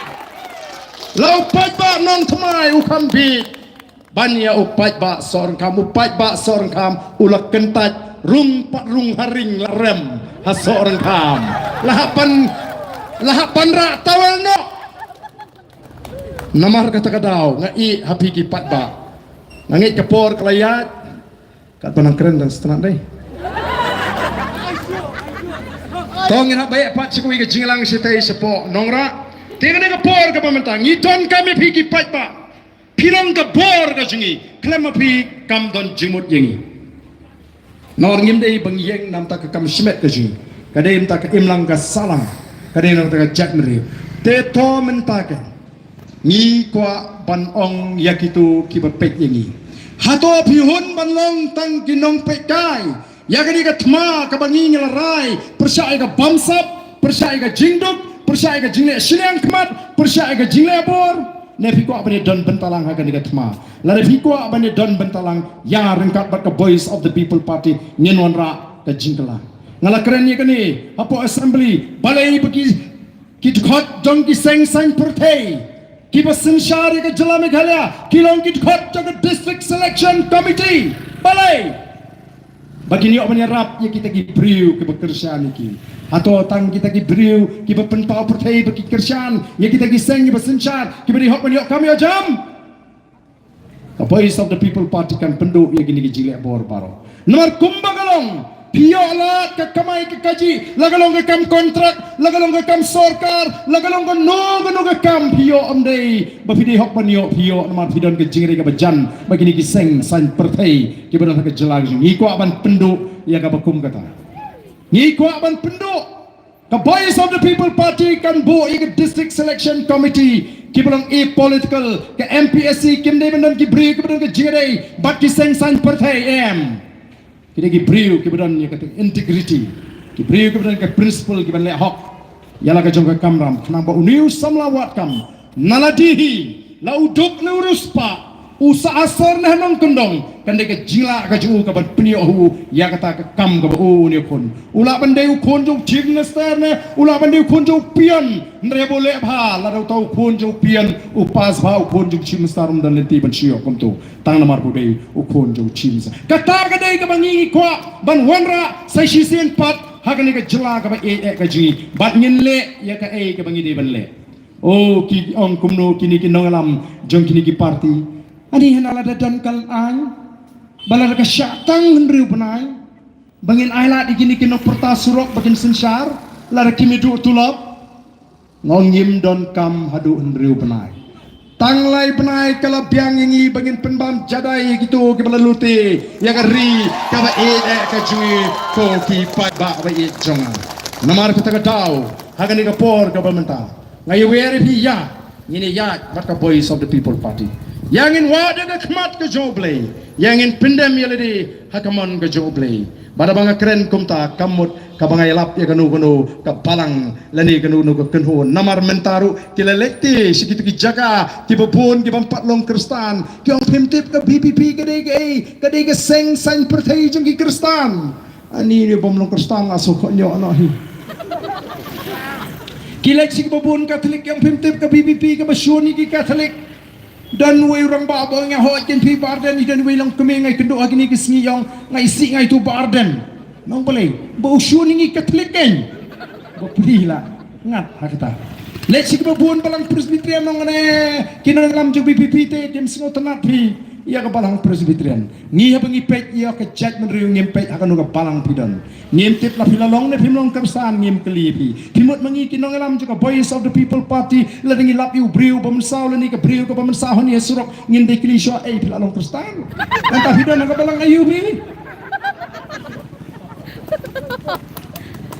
la u paidbah Nongthymmai u kham bieit ban ïa u paidbah Sohryngkham. U paidbah Sohryngkham u la kyntait, rung pat rung ha ring la rem ha Sohryngkham. La hap ban, la hap ban rah tawel noh. Namar kata ka daw nga ïeh ha phi ki paidbah. Nga ngeit ka por ka la ïaid. Katba nang kren dang sngewtynnat dei. To ngin hap ba ïa pat sha kawei ka jingïalang shatei shapoh Nongrah. Te kane ka por kaba mynta ngi donkam ïa phi ki paidbah. Phi long ka bor ka jong ngi, khlem ma phi kam don jingmut ïa ngi. Nor ngim dei ba ngi ïeng na bynta ka kam shimet ka jong ngi. Ka dei na bynta ka imlang ka sahlang. Ka dei na bynta ka jaitbynriew. Te to mynta ka ngi kwah ban ong ïa kito kiba peit ïa ngi. Hato phi hun ban long tang ki nongpeitkai ïa kane ka thma kaba ngi ngi la rai, pyrshah ïa ka bamsap, pyrshah ïa ka jingduk, pyrshah ïa ka jingleh shiliang khmat, pyrshah ïa ka jingleh bor? Ne phi kwah ban ïa don bynta lang ha kane ka thma? Lada phi kwah ban ïa don bynta lang, ïa ryngkat bad ka Voice of the People Party ngin wanrah ka jingkylla. Nga la kren ïa kane hapoh assembly, balei ba ki ki dkhot jong ki seng saiñ pyrthei kiba synshar ïa ka jylla Meghalaya ki long ki dkhot jong ka District Selection Committee? Balei? Ba kin ïoh ban ïarap ïa kita ki briew kiba kyrshan ïa ki. Hato tang kita ki briew kiba pynpaw pyrthei ba ki kyrshan ïa kita ki seng kiba synshar kiba dei hok ban ïoh kam ïoh jam? Ka Voice of the People Party kan pynduh ïa kine ki jingleh bor baroh. Namar kumba ka long, phi ïoh lad ka kamai ka kajih, la ka long ka kam kontrak, la ka long ka kam sorkar, la ka long kano kano ka kam, phi ïoh ym dei ba phi dei hok ban ïoh, phi ïoh namar phi don ka jingrei kaba jan bad kine ki seng saiñ pyrthei kiba don ha ka jylla ka jong ngi. Ngi kwah ban pynduh ïa kaba kum kata. Ngi kwah ban pynduh. Ka Voice of the People Party kan buh ïa ka District Selection Committee kiba long apolitical. Ka M P S C kim dei ban don ki briew kiba don ka jingïadei bad ki seng saiñ pyrthei, em. Ki dei ki briew kiba don ïa ka integrity, ki briew kiba don ka principle, kiban leh hok ïa la ka jong ka kamram, khnang ba une u samla wad kam na lade hi, la u duk ne u riewspah, u sah asor ne ha nongkyndong, kan dei ka jinglah ka jong u kaban pynïoh ha u ïa kata ka kam kaba u ne u khun. U lah ban dei u khun jong u Chief Minister ne u lah ban dei u khun jong u peon, hynrei haba u leh bha, lada uta u khun jong u peon u pass bha, u khun jong u Chief Minister um don lynti ban shu ïoh kumto, tang namar ba u dei u khun jong u Chief Minister. Kata ka dei kaba ngi kwah ban wanrah sa shisien pat ha kane ka jylla kaba ïeit eh ka jong ngi, bad ngin leh ïa kaei kaba ngi dei ban leh. O, ki ong kumno kine ki nongïalam jong kine ki party? Ani hana lada don ka lad aiñ ba lada ka shah tang hynriew bnai ba ngin ailad ïa kine ki nongpyrta surok ba kin synshar lada kim ïa duh tulop. Nga ong ngim don kam haduh hynriew bnai. Tang lai bnai ka la biang ïa ngi ba ngin pynbam jadai ïa kito kiba la lute ïa ka ri kaba ïeit eh ka jong ngi, ko ki paidbah ba ïeit jong nga. Namar kata ka daw ha kane ka por kaba mynta nga ïawer ïa phi, ïa ngin ïaid bad ka Voice of the People Party. Ïa ngin wad ïa ka khmat ka jong U Blei, ïa ngin pyndem ïa lade ha ka mon ka jong U Blei. Bad haba nga kren kumta, kam mut kaba nga ïalap ïa kano kano ka balang lane kano kano ka kynhun. Namar mynta ruh ki la leit te sha kito ki jaka kiba bun ki bym pat long Khristan, ki ong, phim tip ka V P P ka dei kaei, ka dei ka seng saiñ pyrthei jong ki Khristan. Ani ne bym long Khristan la shu khot ïoh noh hi. Ki leit sha kiba bun Katholik, ki ong, phim tip ka V P P kaba shun ïa ki Katholik. Don uwei u rangbah ba ong, ïa hoi kin phi Bah Ardent, i don uwei longkmie nga ïakynduh ha kine ki sngi, ong, nga isih nga itu Bah Ardent. Nong balei? Ba u shun ïa ngi Katholik kein. Ba phi la ngat ha kata. Leit sha kiba bun balang Presbyterian, ong, ne ki nongïalam jong V P P te kim sngewtynnat phi ïa ka balang Presbyterian. Ngi haba ngi peit ïa ka jaitbynriew ngim peit ha kano ka balang phi don. Ngim tip la phi la long ne phim long Khristan, ngim kylli phi. Phi mut ma ngi ki nongïalam jong ka Voice of the People Party, lada ngi lap ïa u briew ba mynsaw lane ka briew kaba mynsaw hangne ha surok, ngin dei kylli shuwa, ei, phi la long Khristan? Nangta phi don ha ka balang aïu phi?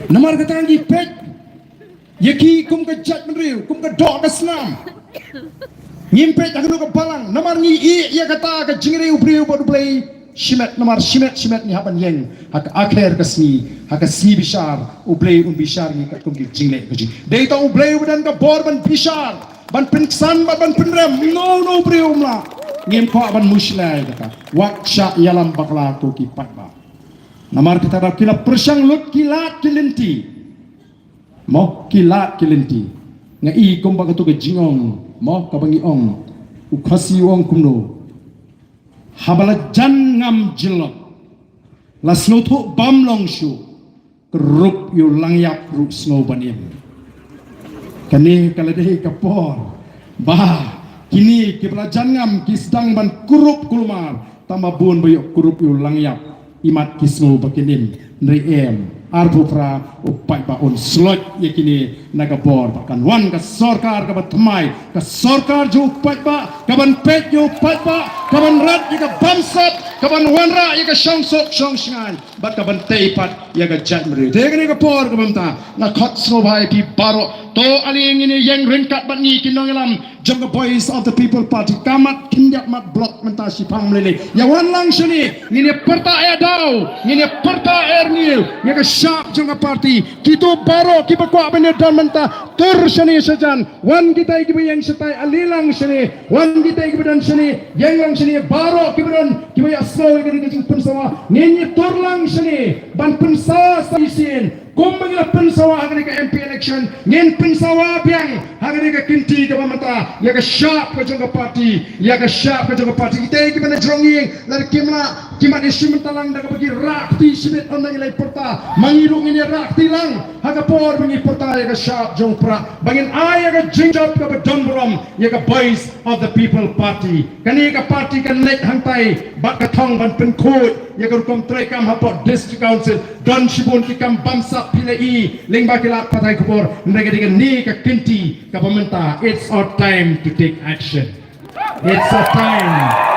Namar kata ngi peit ïa ki kum ka jaitbynriew, kum ka doh ka snam. Ngim peit ha kano ka balang, namar ngi ïeh ïa kata ka jingrei u briew bad U Blei shimet, namar shimet shimet ngi hap ban ïeng ha ka akher ka sngi, ha ka sngi bishar, U Blei un bishar ngi katkum ki jingleh ka jong ngi. Dei tang U Blei uba don ka bor ban bishar, ban pynksan bad ban pynrem, no no briew um lah. Ngim kwah ban mushlia ïa kata. Wat shah ïalam bakla ko ki paidbah. Namar kata da ki la pyrshang lut ki lad ki lynti. Mo ki lad ki lynti. Nga i kumba katu ka jingong, mo kaba ngi ong, u Khasi u ong kumno. Haba la jan ngam jyllop, la sngewthuh bam long shuh, ka rup ïa u langïap ruh sngew ban im. Kane ka la dei ka por ba kine kiba la jan ngam ki sdang ban kurup kulmar, tang ba bun ba ïoh kurup ïa u langïap, imat ki sngew ba kin im. Hynrei em, arphew phra u paidbah un slot ïa kine na ka bor ba kan wan ka sorkar kaba thymmai, ka sorkar jong u paidbah, kaban peit ïa u paidbah, kaban rat ïa ka bamsap, kaban wanrah ïa ka shongsuk shongshngaiñ, bad kaban tei pat ïa ka jaitbynriew. Te kane ka por kaba mynta nga khot sngewbha ïa phi baroh, to ale ngin ïeng ryngkat bad ngi ki nongïalam jong ka Voice of the People Party, ka mat khyndiat mat block mynta shiphang mlili. Ïa wan lang shane, ngin ïa pyrta ïa daw, ngin ïa pyrta ïa rngiew ïa ka shap jong ka party. Kito baroh kiba kwah ban ïa don mynta, tur shane shajan. Wan kita kiba ïeng shatai, ale lang shane. Wan kita kiba don shane, ïeng lang shane. Baroh kiba don, kiba ïa sngew ïa ka jingpynsawa, ngin ïa tur lang shane ban pynsawa sa shisien. Kumba ngi la pynsawa ha kane ka M P election, ngin pynsawa biang ha kane ka kynti kaba mynta ïa ka shap ka jong ka party, ïa ka shap ka jong ka party. Kita kiba na jrong ïing, lada kim lah, kim ïa shim bynta lang da kaba ki rah kti shibit, ynda ngi la pyrta, ma ngi ruh ngin ïa rah kti lang ha ka por ba ngi pyrta ïa ka shap jong u Prah, ba ngin ai ïa ka jingjop kaba don burom ïa ka Voice of the People Party. Kane ka party kan leit hangtai bad ka thong ban pynkhuid ïa ka rukom treikam hapoh District Council. Don shibun ki kam bamsap phi la i lyngba ki lad pathai khubor. Hynrei ka dei kane ka kynti kaba mynta, it's our time to take action. It's our time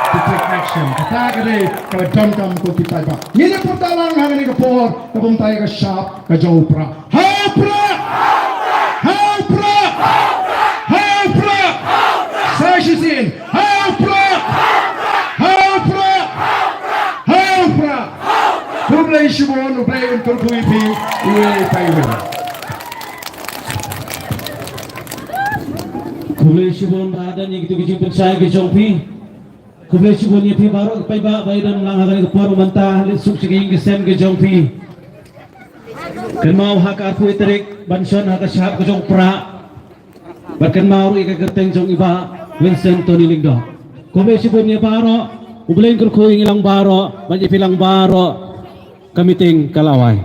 to take action. Kata ka dei kaba donkam ko ki paidbah. Ngin ïa pyrta lang ha kane ka por kaba mynta ïa ka shap ka jong u Prah. Ha u Prah! Ha u Prah! Ha u Prah! Sa shisien. Ha u Prah! Ha u Prah! Ha u Prah! Khublei shibun, U Blei un kyrkhu ïa phi iwei pa iwei. Khublei shibun Bah Ardent ïa kito ki jingpynshai ki jong phi. Khublei shibun ïa phi baroh ki paidbah ba ïa don lang ha kane ka por mynta, leit suk sha ki ïing ki sem ki jong phi. Kynmaw ha ka arphew tarik ban shon ha ka shap ka jong u Prah. Bad kynmaw ruh ïa ka kyrteng jong i Bah Winston Tony Lyngdoh. Khublei shibun ïa baroh, U Blei un kyrkhu ïa ngi lang baroh bad ïa phi lang baroh. Ka meeting ka la wai.